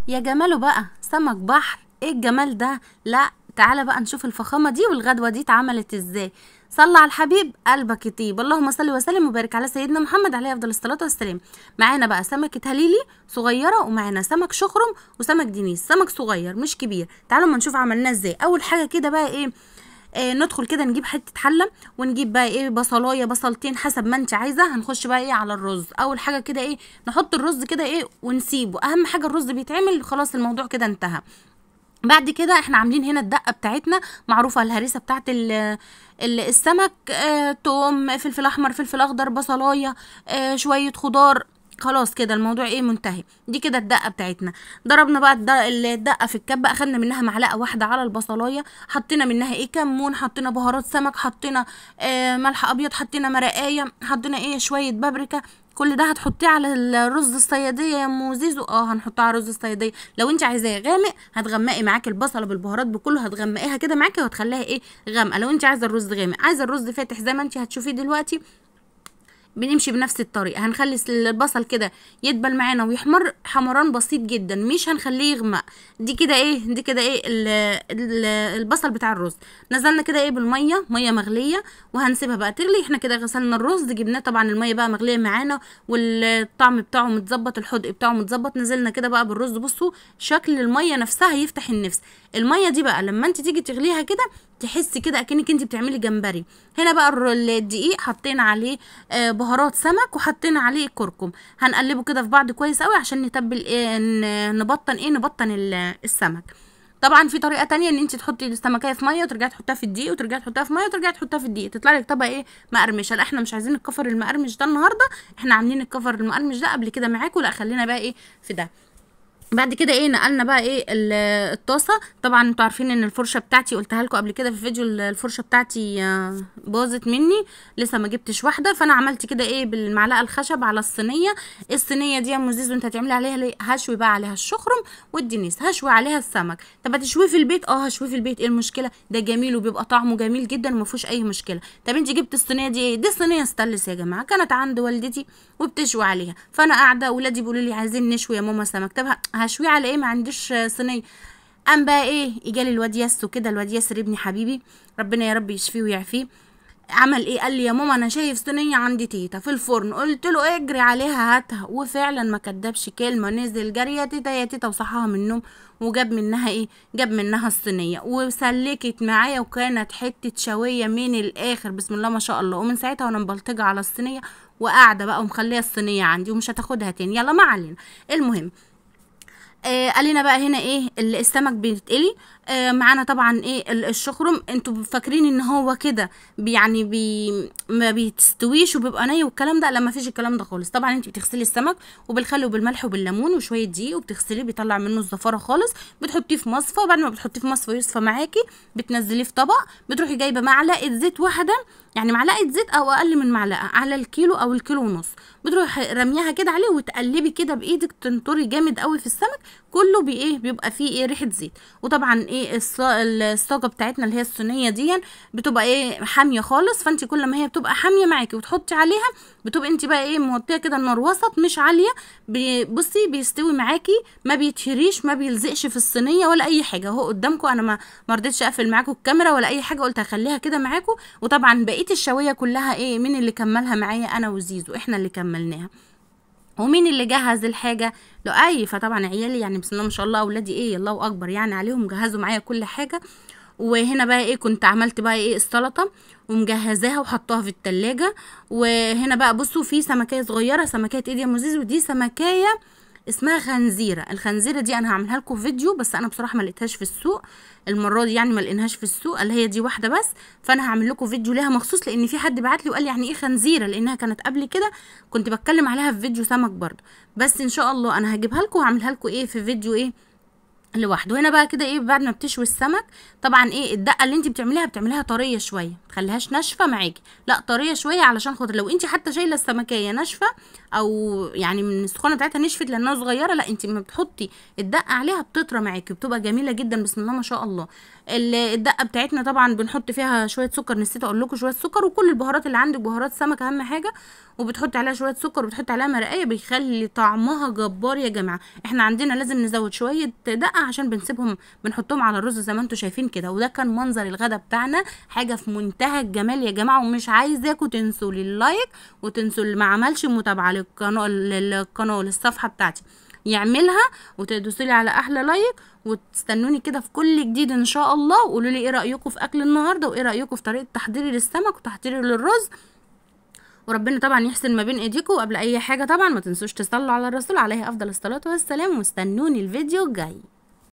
يا جماله بقى، سمك بحر، ايه الجمال ده؟ لا تعالى بقى نشوف الفخامة دي والغدوة دي اتعملت ازاي. صلى على الحبيب قلبك يطيب، اللهم صل وسلم وبارك على سيدنا محمد عليه افضل الصلاة والسلام. معانا بقى سمكة هليلي صغيرة، ومعانا سمك شخرم وسمك دينيس، سمك صغير مش كبير. تعالوا ما نشوف عملناه ازاي. اول حاجة كده بقى ايه، ندخل كده نجيب حتة حله، ونجيب بقى ايه بصلايه بصلتين حسب ما انت عايزه. هنخش بقى ايه على الرز. اول حاجة كده ايه نحط الرز كده ايه ونسيبه، اهم حاجة الرز بيتعمل خلاص الموضوع كده انتهى. بعد كده احنا عاملين هنا الدقة بتاعتنا معروفة، الهريسه بتاعت السمك، توم، فلفل احمر، فلفل اخضر، بصلايه، شوية خضار، خلاص كده الموضوع ايه منتهي. دي كده الدقة بتاعتنا. ضربنا بقى الدقة في الكبه، اخدنا منها معلقه واحدة على البصلايه، حطينا منها ايه كمون، حطينا بهارات سمك، حطينا ملح ابيض، حطينا مرقايه، حطينا ايه شوية بابريكا. كل ده هتحطيه على الرز الصياديه يا ام زيزو. هنحطها على الرز الصياديه. لو انت عايزاه غامق هتغمقي معاكي البصله بالبهارات بكله، هتغمقيها كده معاكي وهتخليها ايه غامقه. لو انت عايزه الرز غامق، عايزه الرز فاتح زي ما انت هتشوفيه دلوقتي، بنمشي بنفس الطريقة. هنخلي البصل كده يدبل معانا ويحمر حمران بسيط جدا، مش هنخليه يغمق. دي كده ايه، دي كده ايه البصل بتاع الرز. نزلنا كده ايه بالمية، مية مغليه، وهنسيبها بقى تغلي. احنا كده غسلنا الرز، جبناه طبعا المية بقى مغليه معانا والطعم بتاعه متظبط، الحدق بتاعه متظبط. نزلنا كده بقى بالرز، بصوا شكل المية نفسها يفتح النفس. المية دي بقى لما انت تيجي تغليها كده تحسي كده اكنك انت بتعملي جمبري. هنا بقى الدقيق حطينا عليه بهارات سمك وحطينا عليه كركم، هنقلبه كده في بعض كويس قوي عشان نتبل ايه، نبطن ايه، نبطن السمك. طبعا في طريقه تانية ان انت تحطي السمكيه في مية وترجعي تحطيها في الدقيق، وترجعي تحطيها في مية وترجعي تحطيها في الدقيق، تطلع لك طبقه ايه مقرمشه. لا احنا مش عايزين الكفر المقرمش ده النهارده، احنا عاملين الكفر المقرمش ده قبل كده معاكم، لا خلينا بقى ايه في ده. بعد كده ايه نقلنا بقى ايه الطاسه. طبعا انتوا عارفين ان الفرشة بتاعتي قلتها لكم قبل كده في فيديو، الفرشة بتاعتي باظت مني، لسه ما جبتش واحدة، فانا عملت كده ايه بالمعلقه الخشب على الصينية. الصينية دي يا ام زيزو انت هتعملي عليها ليه؟ هشوي بقى عليها الشخرم والدنيس، هشوي عليها السمك. طب هتشويه في البيت؟ هشويه في البيت، ايه المشكلة؟ ده جميل وبيبقى طعمه جميل جدا وما فيهوش اي مشكلة. طب انت جبت الصينية دي ايه؟ دي صينية ستانلس يا جماعة، كانت عند والدتي وبتشوي عليها، فانا قاعدة ولادي بيقولوا لي عايزين نشوي يا ماما سمك. طب هشويه على ايه؟ ما عنديش صينية. قام بقى ايه اجالي الواد ياسو كده، الواد ياسر ابني حبيبي ربنا يا رب يشفيه ويعافيه، عمل ايه؟ قال لي يا ماما انا شايف صينية عندي تيتا في الفرن. قلت له اجري عليها هاتها، وفعلا ما كدبش كلمة، نزل جري يا تيتا يا تيتا وصحاها من النوم وجاب منها ايه، جاب منها الصينية وسلكت معايا، وكانت حتة شوية من الاخر بسم الله ما شاء الله. ومن ساعتها وانا مبلطجه على الصينية وقاعدة بقى ومخليه الصينية عندي ومش هتاخدها تاني. يلا ما علينا. المهم قالينا بقى هنا ايه السمك بيتقلي. معانا طبعا ايه الشخرم. انتوا فاكرين ان هو كده يعني ما بيتستويش وبيبقى ني والكلام ده، لا ما فيش الكلام ده خالص. طبعا انت بتغسلي السمك وبالخل وبالملح وبالليمون وشوية دقيق، وبتغسليه بيطلع منه الزفاره خالص، بتحطيه في مصفى. بعد ما بتحطيه في مصفى يصفى معاكي بتنزليه في طبق، بتروحي جايبه معلقه زيت واحدة، يعني معلقه زيت او اقل من معلقه على الكيلو او الكيلو ونص، بتروحي رميها كده عليه وتقلبي كده بايدك، تنطري جامد قوي في السمك كله بايه بيبقى فيه ايه ريحه زيت. وطبعا ايه الصاجه بتاعتنا اللي هي الصينية دي بتبقى ايه حامية خالص، فانت كل ما هي بتبقى حامية معاكي وتحطي عليها بتبقى انت بقى ايه موطيه كده النار وسط مش عالية، بصي بيستوي معاكي، ما بيتهريش، ما بيلزقش في الصينية ولا اي حاجة. اهو قدامكم انا ما رضيتش اقفل معاكم الكاميرا ولا اي حاجة، قلت هخليها كده معاكم. وطبعا بقية الشويه كلها ايه مين اللي كملها معايا؟ انا وزيزو، احنا اللي كملناها. ومين اللي جهز الحاجة؟ لؤي. فطبعا عيالي يعني بسم الله ما شاء الله اولادي ايه الله اكبر يعني عليهم، جهزوا معايا كل حاجة. وهنا بقى ايه كنت عملت بقى ايه السلطة ومجهزاها وحطاها في التلاجة. وهنا بقى بصوا في سمكيه صغيرة، سمكيه ايه دي يا ام زيزو؟ دي سمكيه اسمها خنزيره. الخنزيره دي انا هعملها لكم فيديو، بس انا بصراحة ما لقيتهاش في السوق المرة دي، يعني ما لقيناهاش في السوق، اللي هي دي واحدة بس، فانا هعمل لكم فيديو ليها مخصوص، لان في حد بعت لي وقال لي يعني ايه خنزيره، لانها كانت قبل كده كنت بتكلم عليها في فيديو سمك برضو، بس ان شاء الله انا هجيبها لكم وهعملها لكم ايه في فيديو ايه لوحده. هنا بقى كده ايه بعد ما بتشوي السمك طبعا ايه الدقة اللي انت بتعمليها طرية شوية، ما تخليهاش ناشفة معاكي، لا طرية شوية علشان خاطر لو انت حتى شايله السمكيه ناشفة او يعني من السخونه بتاعتها نشفت لانها صغيرة، لا انت لما بتحطي الدقة عليها بتطرى معاكي وبتبقى جميلة جدا بسم الله ما شاء الله. الدقة بتاعتنا طبعا بنحط فيها شوية سكر، نسيت اقول لكم شوية سكر وكل البهارات اللي عندك، بهارات سمك اهم حاجة، وبتحطي عليها شوية سكر وبتحطي عليها مرقيه، بيخلي طعمها جبار يا جماعة. احنا عندنا لازم نزود شوية دقه عشان بنسيبهم بنحطهم على الرز زي ما انتم شايفين كده. وده كان منظر الغدا بتاعنا، حاجة في منتهى الجمال يا جماعة. ومش عايزاكم تنسوا لي ال like، وتنسوا اللي ما عملش متابعه للقناة للصفحه بتاعتي يعملها، وتدوسوا لي على احلى like، وتستنوني كده في كل جديد ان شاء الله. وقولوا لي ايه رايكم في اكل النهارده، وايه رايكم في طريقه تحضيري للسمك وتحضيري للرز. وربنا طبعا يحسن ما بين ايديكم. وقبل اي حاجة طبعا ما تنسوش تصلوا على الرسول عليه افضل الصلاة والسلام، واستنوني الفيديو الجاي.